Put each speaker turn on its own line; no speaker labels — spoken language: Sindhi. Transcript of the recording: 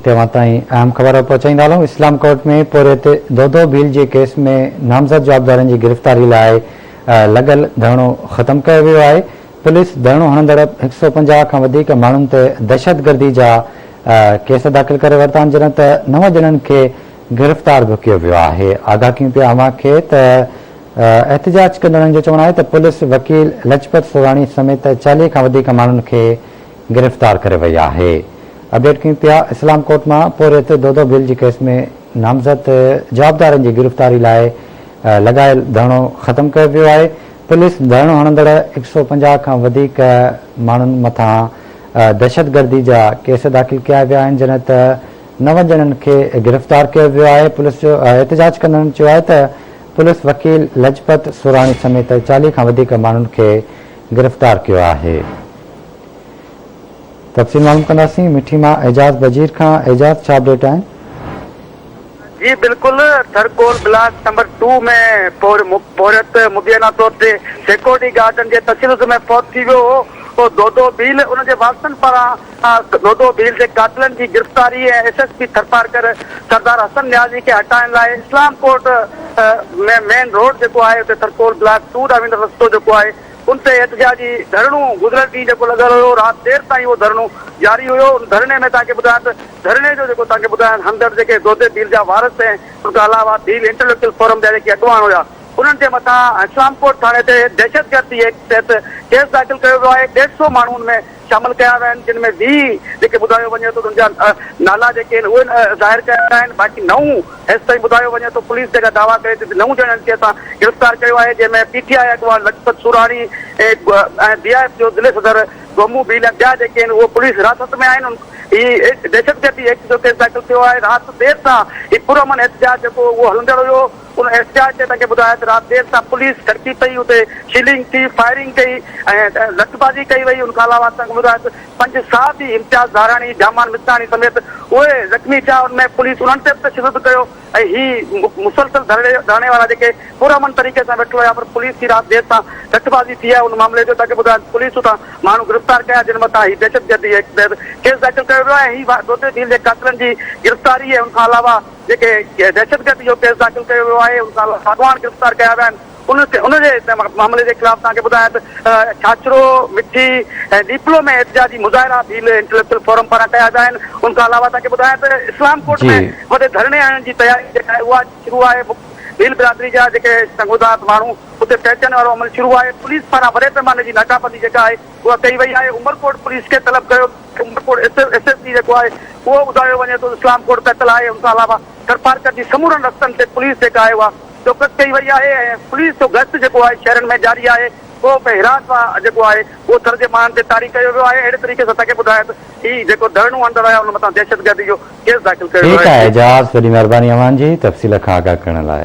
هتي اوهان تائين اهم خبر پهچائيندا هلون اسلام ڪوٽ ۾ پورهيت دودو ڀيل جي ڪيس ۾ نامزد جوابدارن جي گرفتاري لاء لڳل ڌرڻو ختم ڪيو ويو آهي پوليس ڌرڻو هڻندڙ 150 کان وڌيڪ ماڻهن تي دهشتگردي جا ڪيس داخل ڪري ورتا آهن جڏهن ته نو ڄڻن کي گرفتار به ڪيو ويو آهي آگاهه ڪيون پيا اوهان کي ته احتجاج ڪندڙن جو چوڻ آهي ته پوليس وڪيل لجپت سوراڻي سميت 40 کان وڌيڪ ماڻهن کي گرفتار ڪري وئي آهي. اپڊيٽ ڪيون پيا اسلام ڪوٽ مان پورهيت دودو ڀيل جي ڪيس ۾ نامزد جوابدارن جي گرفتاري لاء لڳايل ڌرڻو ختم ڪيو ويو آهي پوليس ڌرڻو هڻندڙ 150 کان وڌيڪ ماڻهن مٿان دهشتگردي جا ڪيس داخل ڪيا ويا آهن جڏهن ته نو ڄڻن کي گرفتار ڪيو ويو آهي پوليس جو احتجاج ڪندڙن چيو آهي ته پوليس وڪيل لجپت سوراڻي سميت 40 کان وڌيڪ ماڻهن کي گرفتار ڪيو آهي. تفصيل معلوم ڪنداسين مٺي مان اعجاز بجير کان اعجاز ڇا اپڊيٽ آهن؟
جي بلڪل ٿرڪول بلاڪ نمبر ٽو ۾ پورهيت مبينا طور تي سيڪيورٽي گارڊن جي تشدد ۾ فوت ٿي ويو هو دودو ڀيل ان جي وارثن پاران دودو ڀيل جي قاتلن جي گرفتاري ۽ S S P Tharparkar Sardar Hassan Niazi کي هٽائڻ لاء اسلام ڪوٽ ۾ مين روڊ جيڪو آهي اتي ٿرڪول بلاڪ ٽو ڏانهن ويندڙ رستو جيڪو آهي ان تي احتجاجي ڌرڻو گذريل ڏينهن جيڪو لڳل هيو رات دير تائين اهو ڌرڻو جاري هيو ان ڌرڻي ۾ توهان کي ٻڌايان ته ڌرڻي جو جيڪو توهان کي ٻڌايان هڻندڙ جيڪي دودي ڀيل جا وارث ۽ ان کان علاوه ڀيل انٽليڪچوئل فورم جا جيڪي اڳواڻ هيا انهن جي مٿان اسلام ڪوٽ ٿاڻي تي دهشتگردي ايڪٽ تحت ڪيس داخل ڪيو ويو آهي ڏيڍ سو ماڻهو ان ۾ شامل ڪيا ويا آهن جن ۾ 20 جيڪي ٻڌايو وڃي ٿو ته ان جا نالا جيڪي آهن اهي ظاهر ڪيا ويا آهن باقي نو هيستائين ٻڌايو وڃي ٿو پوليس جيڪا دعويٰ ڪري ٿي ته نو ڄڻن کي اسان گرفتار ڪيو آهي جنهن ۾ پي ٽي آء اڳواڻ لجپت سوراڻي ۽ بي I F جو ضلعي صدر گومو ڀيل ۽ ٻيا جيڪي آهن اهي پوليس حراست ۾ آهن هي دهشتگردي ايڪٽ جو ڪيس داخل ٿيو آهي رات دير سان هي پرامن احتجاج جيڪو اهو هلندڙ هيو ان احتجاج تي تنهن کي ٻڌايو ته رات دير سان پوليس کڙڪي پئي اتي شيلنگ ٿي، فائرنگ ڪئي ۽ لٺبازي ڪئي وئي، ان کان علاوه اسان کي ٻڌايو ته پنج صحافي امتياز زهراڻي، جامان مصراڻي سميت اهي زخمي ٿيا، ان ۾ پوليس انهن تي به تشدد ڪيو ۽ هي مسلسل ڌرڻي ڌرڻي وارا جيڪي پرامن طريقي سان ويٺل هيا پر پوليس جي رات دير سان لٺبازي ٿي آهي، ان معاملي جو تنهن کي ٻڌايو ته پوليس اتان ماڻهو گرفتار ڪيا جن مٿان هي دهشتگردي ايڪٽ تحت ڪيس داخل ڪيو ويو آهي ۽ هي دودي ڀيل جي قاتلن جي گرفتاري ۽ ان کان علاوه جيڪي دهشتگردي جو ڪيس داخل ڪيو ويو آهي ان کان علاوه اڳواڻ گرفتار ڪيا ويا آهن ان ان جي معاملي جي خلاف توهان کي ٻڌايان ته ڇاڇرو، مٺي ۽ ڏيپلو ۾ احتجاجي مظاهرا ڀيل انٽليڪچوئل فورم پاران ڪيا ويا آهن ان کان علاوه توهان کي ٻڌايان ته اسلام ڪوٽ ۾ وڏي ڌرڻي هڻڻ جي تياري جيڪا آهي اها شروع آهي ڀيل برادري جا جيڪي سنگودار ماڻهو اتي پهچڻ وارو عمل شروع آهي پوليس پاران وڏي پيماني جي ناڪابندي جيڪا آهي اها ڪئي وئي آهي عمرڪوٽ پوليس کي طلب ڪيو عمرڪوٽ ايس ايس پي جيڪو آهي اهو ٻڌايو وڃي ٿو ته اسلام ڪوٽ پهتل آهي ان کان علاوه ٿرپارڪر جي سمورن رستن تي پوليس جيڪا آهي اها چوڪس ڪئي وئي آهي ۽ پوليس جو گشت جيڪو آهي شهرن ۾ جاري آهي خوف ۽ هراس جيڪو آهي اهو ٿر جي ماڻهن تي طاري ڪيو ويو آهي اهڙي طريقي سان تکي ٻڌايو ته هي جيڪو ڌرڻو هڻندڙ آهي ان مٿان دهشتگردي جو ڪيس داخل ڪيو ويو
ٺيڪ آهي
آهي.
اعجاز وڏي مهرباني اوهان جي تفصيل کان آگاهه ڪرڻ لاء.